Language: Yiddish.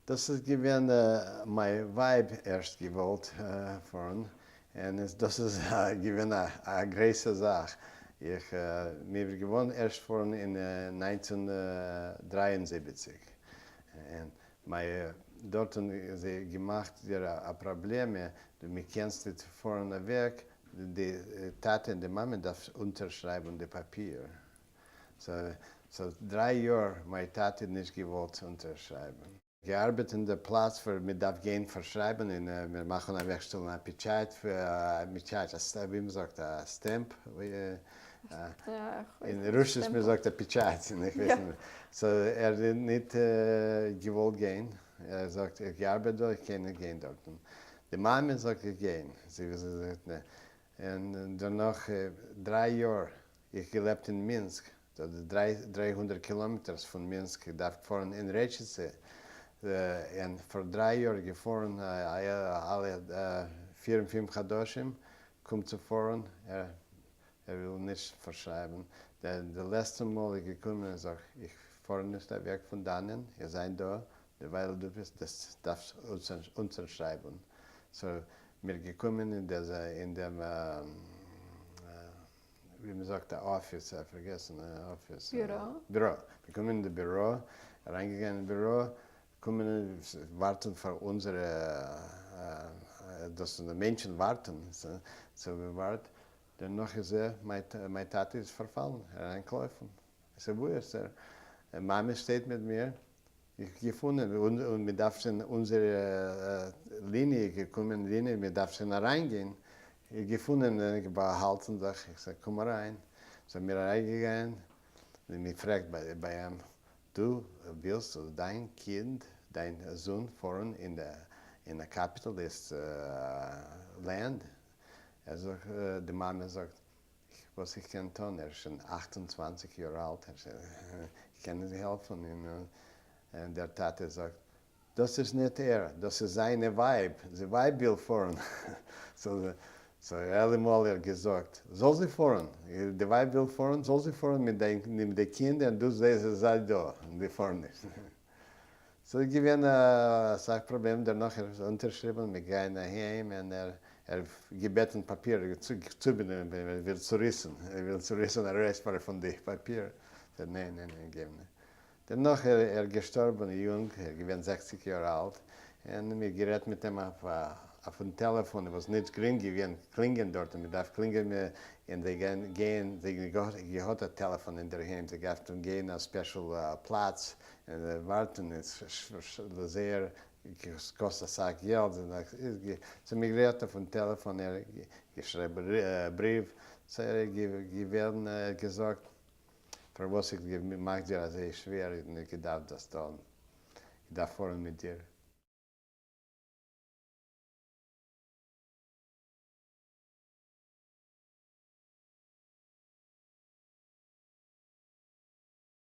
דאס איז געווען מיין ווייב ערשט געוואלט פארן, און דאס איז געווען א גרויסע זאך. איך מיר געווארן ערשט פארן אין 1973, און מיין דארטן זיי געמאכט דיר א פראבלעמע, דו מיר קענסט ניט פארן אוועק, די טאטע און די מאמע דארף אונטערשרייבן די פאפיר. So 3 יאר מיין טאטע נישט געוואלט אונטערשרייבן. געארבעט אין דער פלאץ וואו מען דארף גיין פארשרייבן און מיר מאכן אוועקשטעלן א פּעטשאט, פּעטשאט, ווי מען זאגט, א stamp. אין רוסיש מען זאגט א פּעטשאט, איך ווייס נישט. So ער האט נישט געוואלט גיין. ער זאגט, איך געארבעט דא, איך קען נישט גיין דארטן. די מאמע זאגט, איך גיין. זי זאגט, נע. און דערנאך 3 יאר איך געלעבט אין מינסק, 300 קילאמעטערס פון מינסק, דארף פארן אין רעטשיצע, און פאר 3 יאר געפארן אלע 4-5 חדשים, קומט צו פארן, ער וויל נישט פארשרייבן. די לעצטע מאל איז געקומען און זאגט, איך פאר נישט אוועק פון דאנען, איך זיין דא, דערווייל דו ביסט, דאס דארפסט אונטערשרייבן. So מיר געקומען אין דעם, ווי מען זאגט, א אפיס, איך פארגעסן, אפיס. ביורא. ביורא. מיר קומען אין די ביורא, אריינגעגאנגען אין ביורא, קומען ווארטן פאר אונזערע, דאס די מענטשן ווארטן, so מיר ווארט, דערנאך איז ער, מיין טאטע איז פארפאלן, ער אנטלויפן. איך זאג, וואו איז ער? מאמע שטייט מיט מיר, איך געפונען, און מען דארף שוין אונזערע ליניע געקומען ליניע, מען דארף שוין אריינגיין, איך געפונען, באהאלטן זיך, איך זאג, קום אריין, זענען מיר אריינגעגאנגען, און מען פרעגט ביי אים, דו ווילסט אז דיין קינד, דיין זון פארן אין א capitalist לאנד? ער זאגט, די מאמע זאגט, וואס איך קען טון, ער איז שוין 28 יאר אלט, איך קען נישט העלפן. און דער טאטע זאגט, דאס איז נישט ער, דאס איז זיינע ווייב, די ווייב וויל פארן. So אלעמאל ער געזאגט, זאל זי פארן, די ווייב וויל פארן, זאל זי פארן מיט די קינדער, און דו זיי דא, און די פארן נישט. So איז געווען אסאך פראבלעמען, דערנאך ער האט אונטערשריבן, מיר גייען אהיים, און ער געבעטן פאפיר, צובינדן, ער וויל צוריסן, ער וויל צוריסן ארויס פון די פאפיר, זאגט ניין, ניין, ניין, געב נישט. דערנאך ער געשטארבן יונג, ער געווען 60 יאר אלט, און מיר גערעדט מיט אים אויפן טעלעפאן, וואס נישט גרינג געווען קלינגען דארט, און מען דארף קלינגען, און זיי גייען, זיי געהאט א טעלעפאן אינדערהיים, זיי געדארפט גיין א special פלאץ, און ווארטן, איז זייער קאסט אסאך געלט, so מיר גערעדט אויפן טעלעפאן, ער געשריבן בריוו, so ער געווען, ער געזאגט, פארוואס איך מאך דיר אזוי שווער, איך נישט געדארפט דאס טון, איך דארף פארן מיט דיר.